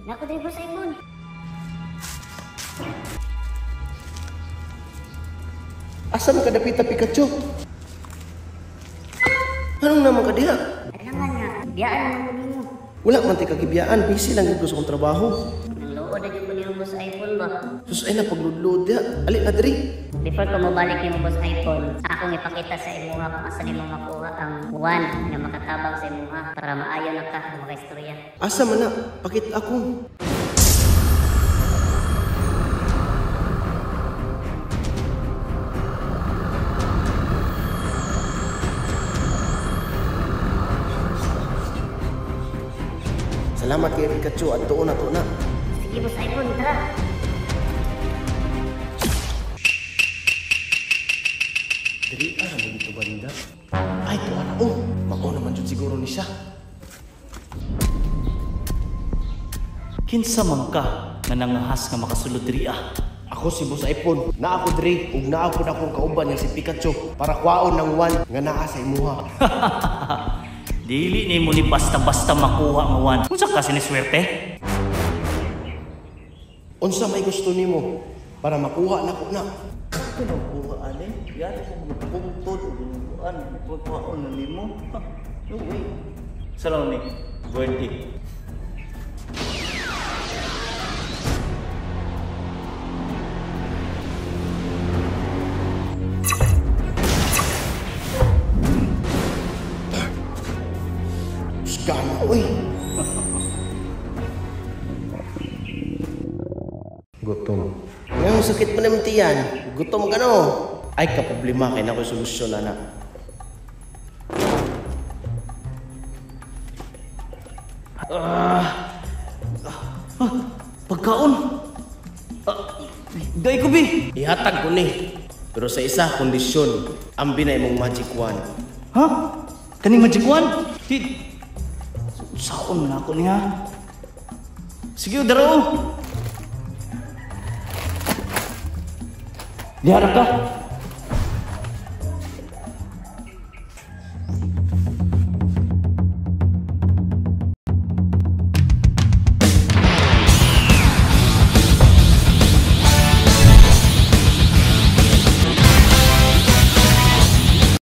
Nako diri, Boss iPhone. Asa man ka dapita, Pikachu? Anong naman ka diha? Kailangan nga, biyaan man ko nimo. Wala man tay kagibiyaan, busy lang gyud ko sa akong trabaho. Nangluod na gyud ko nimo, Boss iPhone ba? Sus, ay na pagludlod diha. Ali na diri. Before ko mobalik nimo, Boss iPhone, akong ipakita sa imuha kung asa nimo makuha ang wand nga makatabang sa imuha para maayo na ka makaistorya. Asa man na? Pakita ako. Salamat kay Pikachu at tuon na to na. Sige, Boss iPhone, tara. Diri ah, mo dito banda. Ay, tuwa na oh. Mao naman jud siguro ni siya. Kinsa man ka nga nangahas nga makasulod diri ah? Ako si Boss iPhone. Naa ako diri ug naa pod akong kauban nga si Pikachu para kwaon ng wand nga naa sa imuha. Dili nimo ni basta-basta makuha nga wand. Unsa ka siniswerte? Unsa may gusto nimo para makuha nako na? Kuha ani, yari ko magpungtod og binubuan, pagkuhaon na nimo. No way. Salamat ni. Birthday. Gana, uy. Gutom. Ngayon, sakit pa naman tiyan. Gutom ka no. Ay, kaproblema kay na ko'y solusyon, anak. Pagkaon. Gay ko, bi. Ihatag ko ni. Pero sa isa, kondisyon, ambi na imong magic wand. Ha? Kaning magic wand? Di. Saon man ako niya. Sige, daro. Diharap ka.